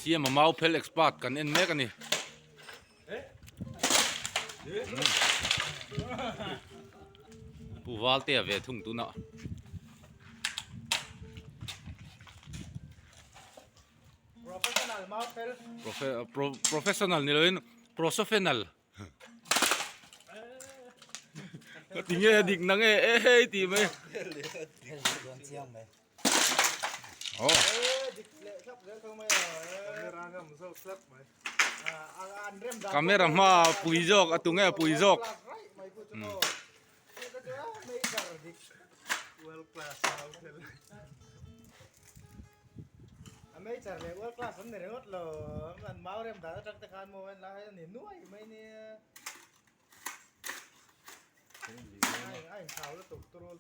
Siama mau phel expert kan en mek a ni. Pu Valtea ve thung tunah. Professional mau phel. Professional ni loin prosofenal. Ka ti nge dik na nge e hei ti mai. Oh. Camera hma pui zawk a tu nge pui zawk. A major leh world class an ni ringawt lo an mau rem dan atang te khan maw en lai a ni nuai mai nia a inthau lutuk turul.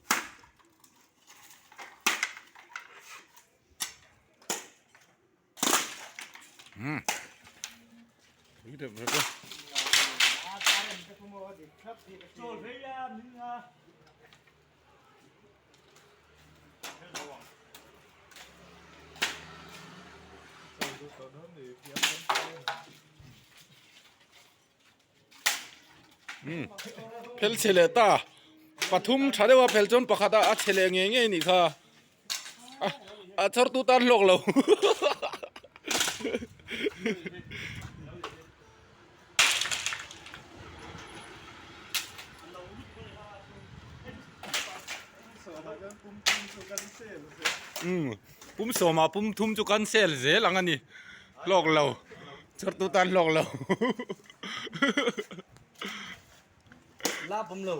Hmm. Phel chhe leh ta pathum tha deuh a phel chuan pakhat a chhe leh ngei ngei nih kha a chawr tu tan hlawk lo. Umm pum sawmah pum thum chu kan sel zel ang a ni hlawk lo chawr tu tan hlawk lo La pum lo.